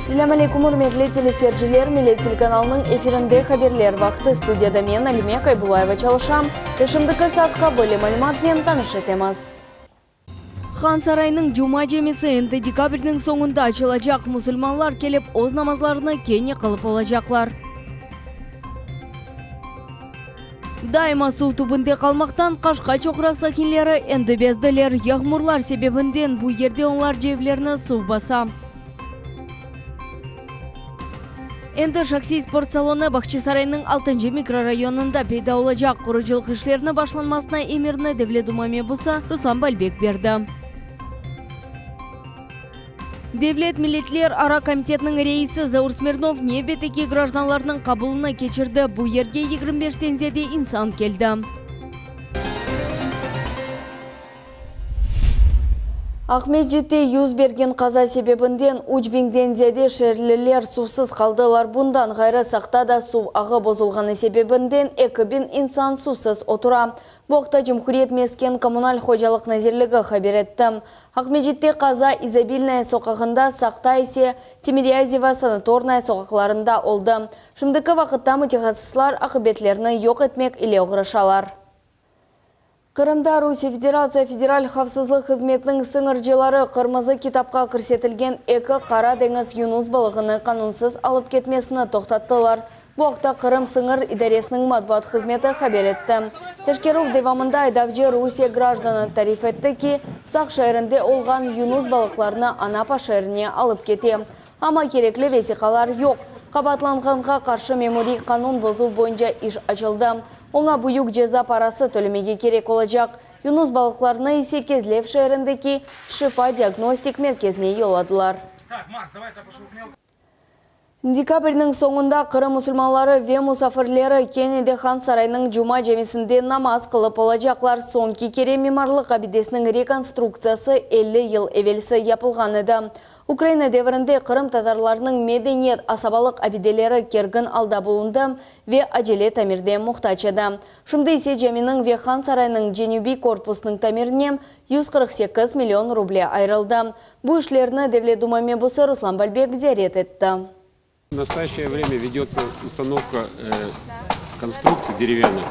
Selâm aleyküm, ürmetli teleseyirciler! Millet telekanalınıñ efirinde haberler vaqtı. Studiyada men, Alime Kaybullayeva çalışam ve şimdiki saatqa böyle malümatnen tanış etemiz. Han Saraynıñ Cuma camisi endi dekabrniñ soñunda açılacaq, musulmanlar kelip öz namazlarını kene qılıp olacaqlar. Daima suv tübünde qalmaqtan Qaşqa çoqraq sakinleri endi bezdiler. Yağmurlar sebebinden bu yerde onlarca evlerni suv basa. Endi şahsiy sport salonı Bağçasaraynıñ altıncı mikrorayonında peyda olacaq. Qurucılıq işleriniñ başlanmasına emirni Devlet Duma mebusı Ruslan Balbek berdi. Devlet milletlerara komitetiniñ reisi Zaur Smirnov nevbetteki grajdanlarnıñ qabulını keçirdi. Bu yerge 25-ten ziyade insan keldi. Aqmescitte yüz bergen qaza sebebinden üç biñden ziyade şeerliler suvsız qaldılar. Bundan ğayrı, Saqta da suv ağı bozulğanı sebebinden 2000 insan suvsız otura. Bu aqta Cumhuriyet mesken-kommunal hocalıq nazirligi haber etti. Aqmescitte qaza İzobilnaya soqağında, Saqta ise Timirâzeva, Sanatornaya soqaqlarında oldı. Şimdiki vaqıtta mütehassıslar aqibetlerni yoq etmek ile oğraşalar. Qırımda Rusiye Federatsiya Federal havfsızlıq hızmetiniñ sıñırcıları qırmızı kitapqa kirsetilgen eki Qara deñiz yunus balığını qanunsız alıp ketmesini toqtattılar. Bu aqta Qırım sıñır idaresiniñ matbuat hızmeti haber etti. Teşkerüv devamında aydavcı Rusiye grajdanı tarif etti ki, Saq şeerinde olğan yunus balıqlarını Anapa şeerine alıp kete. Amma kerekli vesiqalar yoq. Qabaatlanğanğa qarşı memuriy qanun bozuv boyunca iş açıldı. Oña büyük ceza parası tölemege kerek olacaq. Yunus balıqlarını ise Kezlev şeerindeki Şifa diagnostik merkezine yolladılar. Dekabrniñ soñunda Qırım musulmanları ve musafirleri kene de Han Saraynıñ Cuma camisinde namaz qılıp olacaqlar. Soñki kere mimarlıq abidesiniñ rekonstruktsiyası 50 yıl evelsi yapılğan edi. Ukraina devrinde qırımtatarlarnıñ medeniyet asabalıq abideleri kergin alda bulundı ve acele tamirde muhtac edi. Şimdi ise caminiñ ve Han Saraynıñ cenübiy korpusınıñ tamirine 148 million ruble ayırıldı. Bu işlerni Devlet Duma mebusı Ruslan Balbek ziyaret etti. В настоящее время ведется установка конструкций деревянных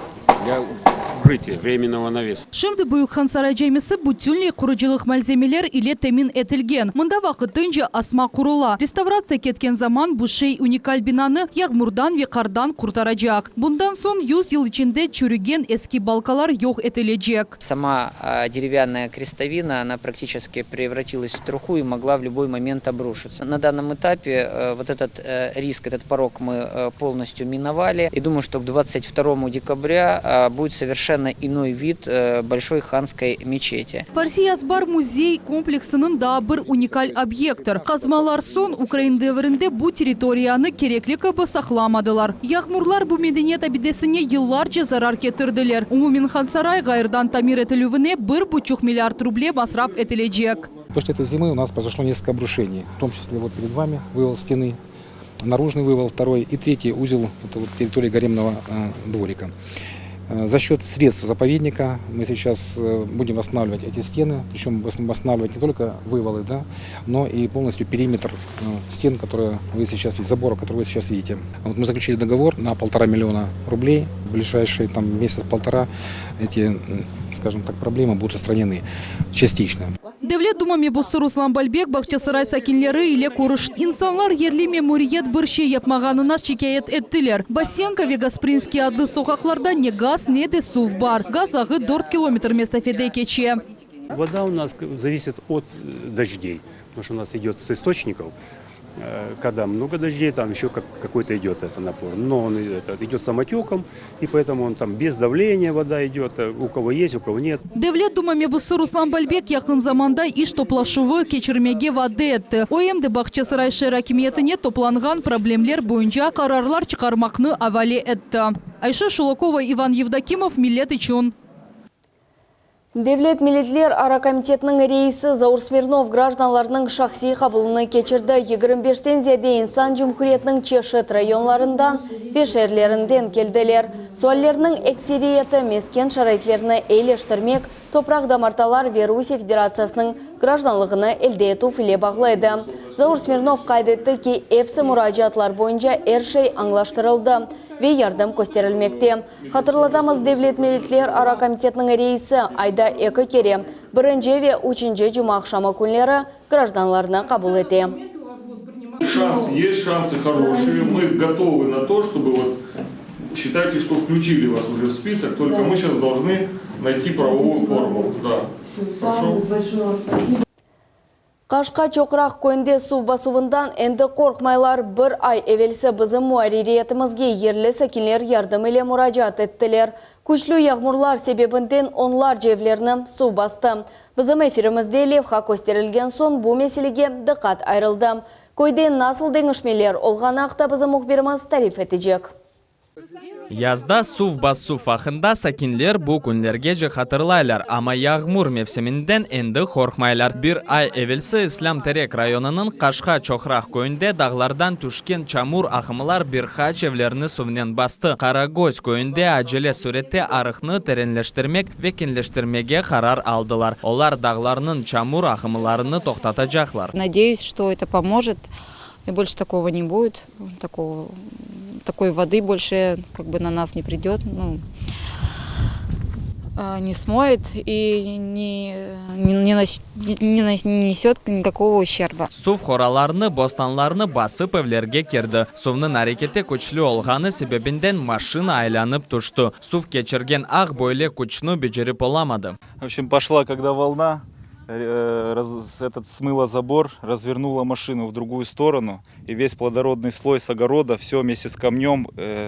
для укрытия временного навеса. Şimdi Büyük Hansaray camisi bütünley qurucılıq malzemeler ile temin etilgen. Mında vaqtınca asma qurula. Restavratsiya ketken zaman bu şey unikal binanı yağmurdan ve qardan qurtaracaq. Bundan soñ yüz yıl içinde çürügen eski balkalar yoq etilecek. Сама деревянная крестовина, она практически превратилась в труху и могла в любой момент обрушиться. На данном этапе вот этот риск, этот порог мы полностью миновали. И думаю, что к 22 декабря будет совершенно иной вид Большой ханской мечети. Farsiy azbar müzey kompleksiniñ daa bir unikal obyekttir. Qazmalar soñ ukrain devrinde bu territoriyanı kerekli kibi saqlamadılar. Yağmurlar bu medeniyet abidesine yıllarca zarar ketirdiler. Umumen Hansaray ğayrıdan tamir etilüvine bir buçuq milliard ruble masraf etilecek. После этой зимы у нас произошло несколько обрушений, в том числе вот перед вами вывал стены, наружный вывал второй и третий узел, это вот территория гаремного дворика. За счет средств заповедника мы сейчас будем восстанавливать эти стены, причем восстанавливать не только вывалы, да, но и полностью периметр стен, которые вы сейчас видите, забора, который вы сейчас видите. Вот мы заключили договор на полтора миллиона рублей. В ближайшие там, месяц-полтора эти, скажем так, проблемы будут устранены частично. Devlet Duma mebusı Ruslan Balbek Bağçasaray sakinleri ile körüşti. İnsanlar yerli memuriyet bir şey yapmağanına şikâyet ettiler. Basenko ve Gasprinskiy adlı soqaqlarda ne gaz, ne de suv bar. Gaz ağı dört kilometr mesafede keçe. Вода у нас зависит от дождей, потому что у нас идет с источников. Когда много дождей, там еще какой-то идет этот напор. Но он идет самотеком, и поэтому он там без давления вода идет, у кого есть, у кого нет. Devlet Duma mebusı Ruslan Balbek yaqın zamanda iş toplaşuvı keçirmege vade etti. O em de Bağçasaray şeer akimiyetine toplanğan problemler boyunca qararlar çıqarmaqnı avale etti. Ayşe Şulakova, İvan Yevdokimov, Millet içün. Devlet milletlerara komitetiniñ reisi Zaur Smirnov grajdanlarnıñ şahsiy qabulını keçirdi. 25-ten ziyade insan cumhuriyetniñ çeşit rayonlarından ve şeerlerinden keldiler. Suallerniñ ekseriyeti mesken şaraitlerini eyileştirmek, Topraq damartalar ve Rusiye Federatsiyasınıñ grajdanlığını elde etüv ile bağlı edi. Zaur Smirnov qayd etti ki, epsi muracaatlar boyunca er şey añlaştırıldı ve yardım kösterilmekte. Hatırlatamız, Devlet milletlerara komitetiniñ reisi ayda eki kere, birinci ve üçünci cumaaqşamı künleri grajdanlarnı qabul ete. Şans есть, шансы хорошие. Мы готовы на то, чтобы вот считайте, что включили вас уже в список, только мы сейчас должны найти правовую форму. Да. Хорошо? Qaşqa Çoqraq köyünde suv basuvından endi qorqmaylar. Bir ay evelsi bizim muarririyetimizge yerli sakinler yardım ile muracaat ettiler. Küçlü yağmurlar sebebinden onlarca evlerni suv bastı. Bizim efirimizde levha kösterilgen soñ bu meselege diqqat ayırıldı. Köyde nasıl deñişmeler olğanı aqta bizim mühbirimiz tarif etecek. Yazda suv basuv aqqında sakinler bu künlergece hatırlaylar, amma yağmur mevsiminden endi qorqmaylar. Bir ay evelsi İslâm Terek rayonınıñ Qaşqa Çoqraq köyünde dağlardan tüşken çamur aqımlar bir qaç evlerni suvnen bastı. Qaragöz köyünde acele sürette arıqnı terenleştirmek ve keñleştirmege qarar aldılar. Olar dağlarnıñ çamur aqımlarını toqtatacaqlar. Надеюсь, что это поможет, и больше такого не будет, такого, такой воды больше как бы на нас не придет, ну, не смоет и не, не, не, не нанесет никакого ущерба. Suv qoralarnı, bostanlarnı basıp evlerge kirdi. Suvnıñ areketi küçlü olğanı sebebinden maşina aylanıp tüşti. Suv keçirgen ağ böyle küçni becerip olamadı. В общем, пошла когда волна, раз, этот смыла забор, развернула машину в другую сторону, и весь плодородный слой с огорода, все вместе с камнем,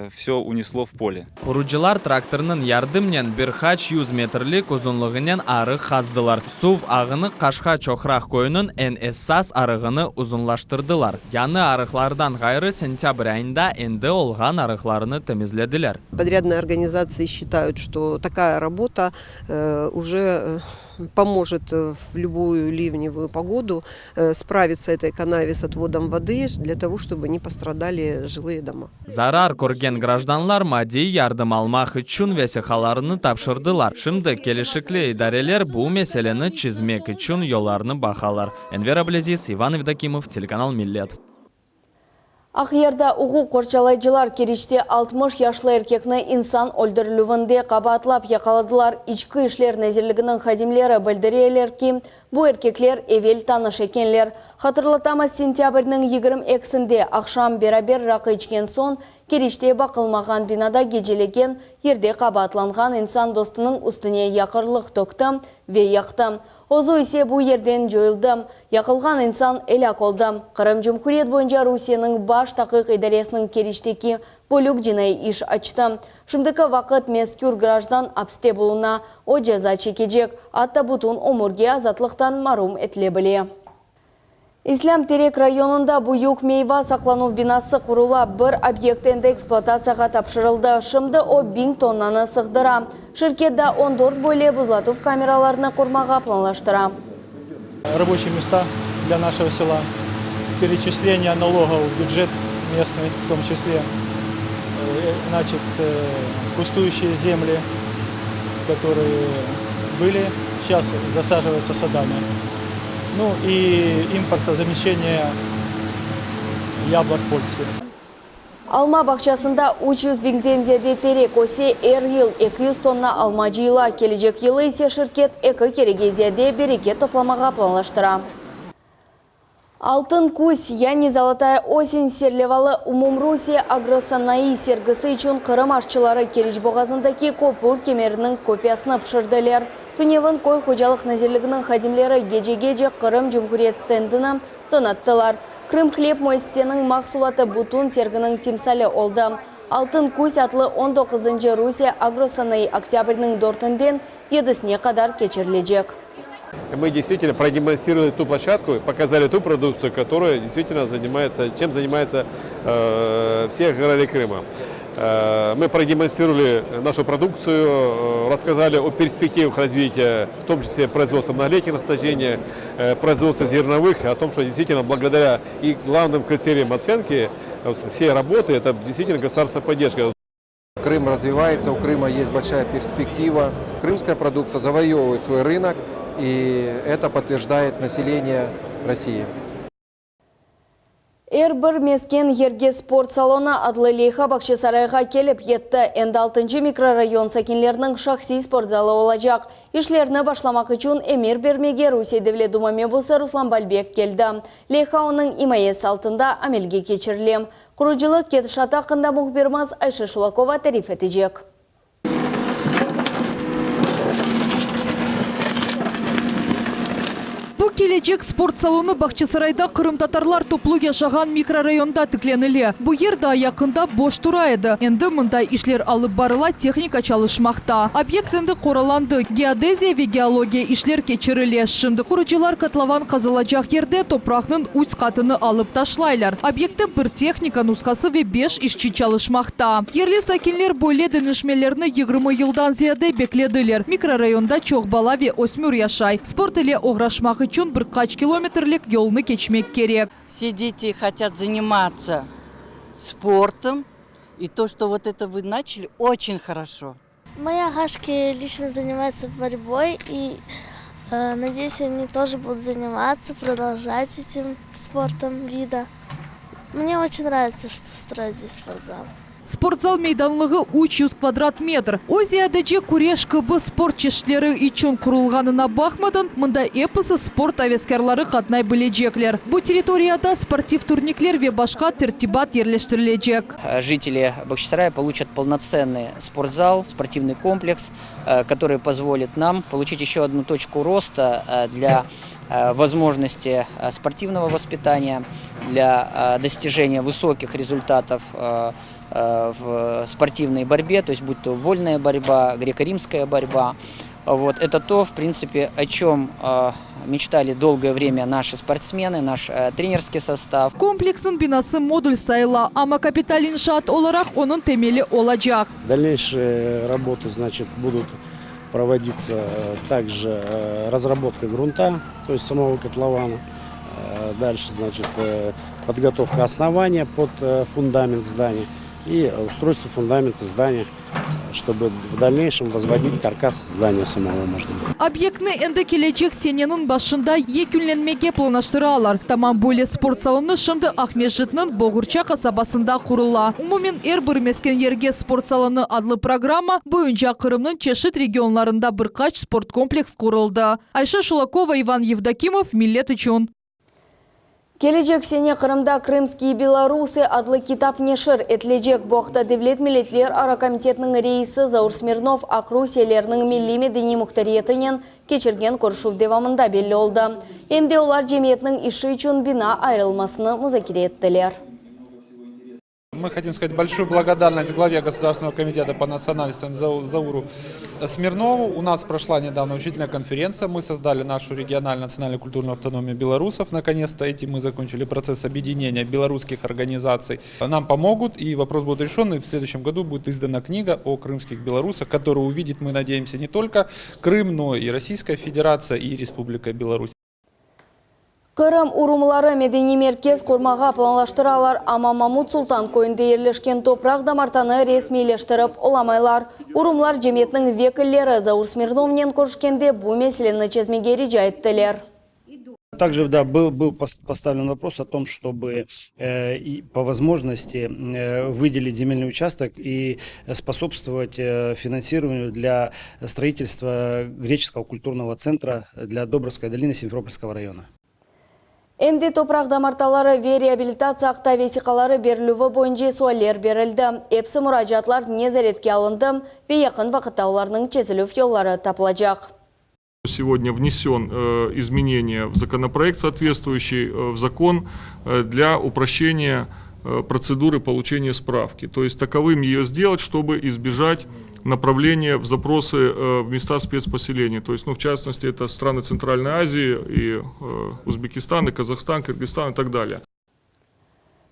все унесло в поле. Qurucılar traktornıñ yardımınen bir qaç yüz metrlik uzunlığınen arıq qazdılar. Suv ağını Qaşqa Çoqraq köyüniñ eñ esas arığını uzunlaştırdılar. Yañı arıqlardan ğayrı sentâbr ayında endi olğan arıqlarnı temizlediler. Подрядные организации считают, что такая работа уже поможет в любую ливневую погоду справиться этой канаве с отводом воды для того, чтобы не пострадали жилые дома. Zarar körgen grajdanlar maddiy yardım almaq içün vesiqalarını tapşırdılar. Şimdi kelişikli idareler bu meseleni çezmek içün yollarnı baqalar. Enver Ablâziz, Ivan Evdokimov, telekanal Millet. Aqyarda uquq qorçalayıcılar Keriçte 60 yaşlı erkekni insan öldürilüvinde qabaatlap yaqaladılar. İçki işler nazirliginiñ hadimleri bildireler ki, bu erkekler evel tanış ekenler. Hatırlatamız, sentâbrniñ 22-sinde aqşam beraber raqı içken soñ Keriçte baqılmağan binada gecelegen yerde qabaatlanğan insan dostunıñ üstüne yaqarlıq tökti ve yaqtı. Özü ise bu yerden coyuldı. Yaqılğan insan elâk oldı. Qırım Cumhuriyet boyunca Rusiyeniñ Baş taqiq idaresiniñ Keriçteki bölük cinaiy iş açtı. Şimdiki vaqıt mezkür grajdan apiste buluna. O ceza çekecek, atta bütün ömürge azatlıqtan marum etile bile. İslâm Terek rayonında büyük meyva saqlanuv binası qurula, bir obyekt endi ekspluatatsiyağa tapşırıldı. Şimdi o 1000 tonnanı sığdıra. Şirket daa 14 böyle buzlatuv kameralarını qurmağa planlaştıra. Рабочие места для нашего села, перечисление налогов в бюджет местный в том числе, значит, пустующие земли, которые были, сейчас засаживаются садами. Ну и импортозамещение яблок польских. Alma bağçasında 300 biñden ziyade terek öse, er yıl 200 tonna alma cıyıla. Kelecek yılı ise şirket eki kerege ziyade bereket toplamağa planlaştıra. Altın küz, yani Золотая осень serlevalı Umumrusiye agrosanayı sergisi içün Qırım aşçıları Keriç boğazındaki köpür kemeriniñ kopiyasını pişirdiler. Tünevin köy hocalıq nazirliginiñ hadimleri gece-gece Qırım Cumhuriyet stendini donattılar. Krımhleb müessiseniñ mahsulatı bütün serginiñ timsali oldı. Altın küz adlı 19. Rusiye agrosanayı oktâbrniñ 4-inden 7-sine qadar keçirilecek. Мы действительно продемонстрировали ту площадку, показали ту продукцию, которая действительно занимается, чем занимаются все аграрии Крыма. Мы продемонстрировали нашу продукцию, рассказали о перспективах развития, в том числе производства многолетних насаждений, производства зерновых, о том, что действительно благодаря и главным критериям оценки вот, всей работы, это действительно государственная поддержка. Крым развивается, у Крыма есть большая перспектива. Крымская продукция завоевывает свой рынок, и это подтверждает население России. Er bir mesken yerge sport salonı adlı leyha Bağçasarayğa kelip yetti. Endi altıncı mikrorayon sakinleriniñ şahsiy sport zalı olacaq. İşlerni başlamaq içün emir bermege Rusiye Devlet Duma mebusı Ruslan Balbek keldi. Leyha onıñ imayesi altında amelge keçirile. Qurucılıq ketişatı aqqında mühbirimiz Ayşe Şulakova tarif etecek. Bu kelecek sport salonı Bağçasarayda qırımtatarlar toplu yaşağan mikrorayonda tiklenile. Bu yer daa yaqında boş tura edi. Endi mında işler alıp barıla, tehnika çalışmaqta. Obyekt endi qoralandı, geodeziya ve geologiya işler keçirile. Şimdi qurucılar kotlovan qazılacaq yerde topraqnıñ üç qatını alıp taşlaylar. Obyektte bir tehnika nushası ve beş işçi çalışmaqta. Yerli sakinler böyle deñişmelerni 20 yıldan ziyade beklediler. Mikrorayonda çoq bala ve ösmür yaşay. Sport ile oğraşmaq içün bir qaç kilometrlik yolnı keçmek kerek. Все дети хотят заниматься спортом. И то, что вот это вы начали, очень хорошо. Мои агашки лично занимаются борьбой, и, надеюсь, они тоже будут заниматься, продолжать этим спортом вида. Мне очень нравится, что строят здесь спортзал. Sportzal meydanlığı 300 kvadrat metr. O ziyadece küreş kibi sport çeşitleri içün qurulğanına baqmadan, mında episi sport aveskârları qatnay bilecekler. Bu territoriyada sportiv turnikler ve başqa tertibat yerleştirilecek. Жители Бахчисарая получат полноценный спортзал, спортивный комплекс, который позволит нам получить еще одну точку роста для возможности спортивного воспитания, для достижения высоких результатов в спортивной борьбе, то есть будь то вольная борьба, греко-римская борьба. Вот. Это то, в принципе, о чем мечтали долгое время наши спортсмены, наш тренерский состав. Kompleksniñ binası modul sayıla, amma kapital inşaat olaraq onıñ temeli olacaq. Дальнейшие работы, значит, будут проводиться также разработка грунта, то есть самого котлована. Дальше, значит, подготовка основания под фундамент здания и устройство фундамента здания, чтобы в дальнейшем возводить каркас здания самого можно было. Obyektni endi kelecek seneniñ başında yekünlenmege planlaştıralar. Tamam böyle sport salonı şimdi Aqmescitniñ Boğurça qasabasında qurula. Umumen er bir mesken yerge sport salonı adlı programma boyunca Qırımnıñ çeşit regionlarında bir qaç sport kompleks quruldı. Ayşe Şulakova, İvan Yevdokimov, Millet içün. Kelecek sene Qırımda Krımskiye beloruсы adlı kitap neşir etilecek. Bu aqta Devlet milletlerara komitetiniñ reisi Zaur Smirnov Aqrusiyelilerniñ milliy medeniy muhtariyetinen keçirgen körüşüv devamında belli oldı. Em de olar cemiyetniñ işi içün bina ayırılmasını muzakere ettiler. Мы хотим сказать большую благодарность главе Государственного комитета по национальностям Зауру Смирнову. У нас прошла недавно учительная конференция. Мы создали нашу региональную национальную культурную автономию белорусов. Наконец-то этим мы закончили процесс объединения белорусских организаций. Нам помогут, и вопрос будет решен. И в следующем году будет издана книга о крымских белорусах, которую увидит, мы надеемся, не только Крым, но и Российская Федерация, и Республика Беларусь. Qırım urumları medeniy merkez qurmağa planlaştıralar, amma Mamut Sultan köyünde yerleşken topraq damartanı resmiyleştirip olamaylar. Urumlar cemiyetiniñ vekilleri Zaur Smirnovnen körüşkende bu meseleni çezmege rica ettiler. Также да, был, был поставлен вопрос о том, чтобы э, и по возможности э, выделить земельный участок и способствовать э, финансированию для строительства греческого культурного центра для Добровской долины Симферопольского района. Em de topraq damartaları ve reabilitatsiya aqta vesiqaları berilüvi boyunca sualler berildi. Episi muracaatlar nezaretke alındı ve yaqın vaqıtta olarnıñ çezilüv yolları tapılacaq. Сегодня внесен э, изменения в законопроект, соответствующий э, в закон э, для упрощения процедуры получения справки. То есть таковым ее сделать, чтобы избежать направления в запросы в места спецпоселения. То есть, ну, в частности, это страны Центральной Азии, и Узбекистан, и Казахстан, Кыргызстан и так далее.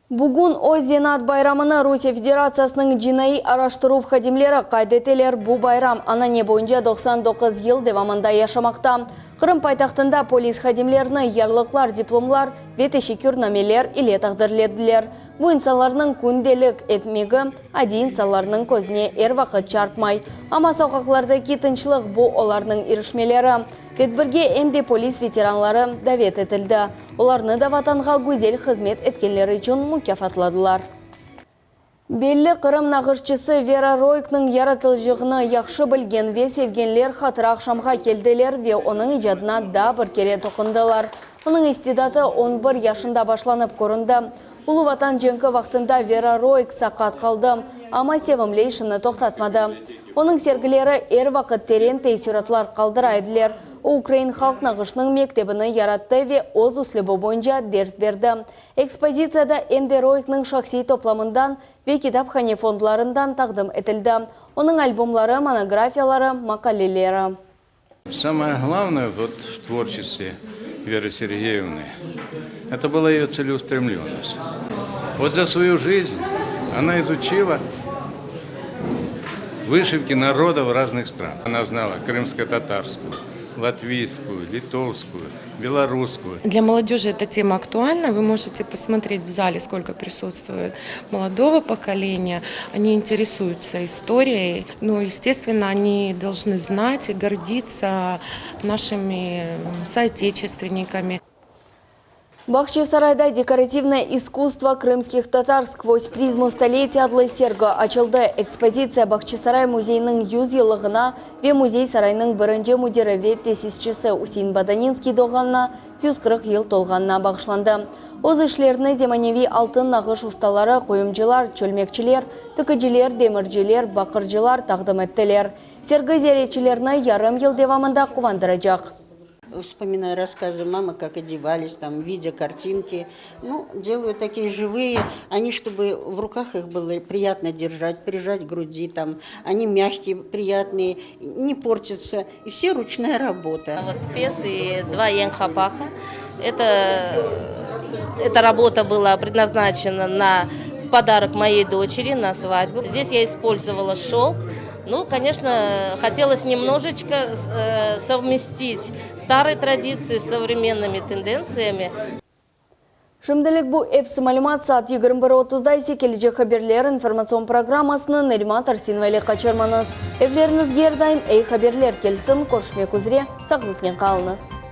Bugün öz zenaat bayramını Rusiye Federatsiyasınıñ cinaiy araştıruv hadimleri qayd eteler. Bu bayram anane boyunca 99 yıl devamında yaşamaqta. Qırım paytahtında polis hadimlerini yarlıqlar, diplomlar ve teşekkürnameler ile taqdirlediler. Bu insanlarnıñ kündelik etmegi adiy insanlarnıñ közüne er vaqıt çarpmay. Amma soqaqlardaki tınçlıq bu olarnıñ irişmeleri. Tedbirge em de polis veteranları davet etildi. Olarnı da Vatanğa güzel hızmet etkenleri içün mukâfatladılar. Belli Qırım nağışçısı Vera Royknıñ yaratılcığını yahşı bilgen ve sevgenler hatıra aqşamğa keldiler ve onıñ icadına daa bir kere toqundılar. Onıñ istidatı on bir yaşında başlanıp köründi. Ulu Vatan cenki vaqtında Vera Royk saqat qaldı, amma sevimli işini toqtatmadı. Onıñ sergileri er vaqıt teren teessüratlar qaldıra ediler. O, ukrain halq nağışınıñ mektebini yarattı ve öz üslübi boyunca ders berdi. Ekspozitsiyada em de Royknıñ şahsiy toplamından ve kitaphane fondlarından taqdim etildi onıñ albomları, monografiyaları, maqaleleri. Самое главное вот в творчестве Веры Сергеевны, это была ее целеустремленность. Вот за свою жизнь она изучила вышивки народов разных стран. Она знала крымско-татарскую, латвийскую, литовскую, белорусскую. Для молодежи эта тема актуальна. Вы можете посмотреть в зале, сколько присутствует молодого поколения. Они интересуются историей. Но, естественно, они должны знать и гордиться нашими соотечественниками. Bağçasarayda Dekorativное искусство крымских татар сквозь призму столетий adlı sergi açıldı. Ekspozitsiya Bağçasaray müzeyiniñ 100 yıllığına ve müzey saraynıñ birinci müdiri ve tesisçisi Üsein Bodaninskiy doğğanına 140 yıl tolğanına bağışlandı. Öz işlerini zemaneviy altın nağış ustaları, quyumcılar, çölmekçiler, tikiciler, demirciler, baqırcılar taqdim ettiler. Sergi ziyaretçilerni yarım yıl devamında quvandıracaq. Вспоминая рассказы мамы, как одевались, там, видя картинки. Ну, делаю такие живые, они, чтобы в руках их было приятно держать, прижать к груди, там, они мягкие, приятные, не портятся. И все ручная работа. Вот фес и два енхапаха. Это, эта работа была предназначена на, в подарок моей дочери на свадьбу. Здесь я использовала шелк. Ну, конечно, хотелось немножечко э, совместить старые традиции с современными тенденциями. Şimdilik bu episi malümat saat 21.30-da ise kelecek haberler informatsion programmasını Neriman Tarsinova ile qaçırmañız. Evleriñizge er daim eyi haberler kelsin, körüşmek üzre, sağlıqnen qalıñız.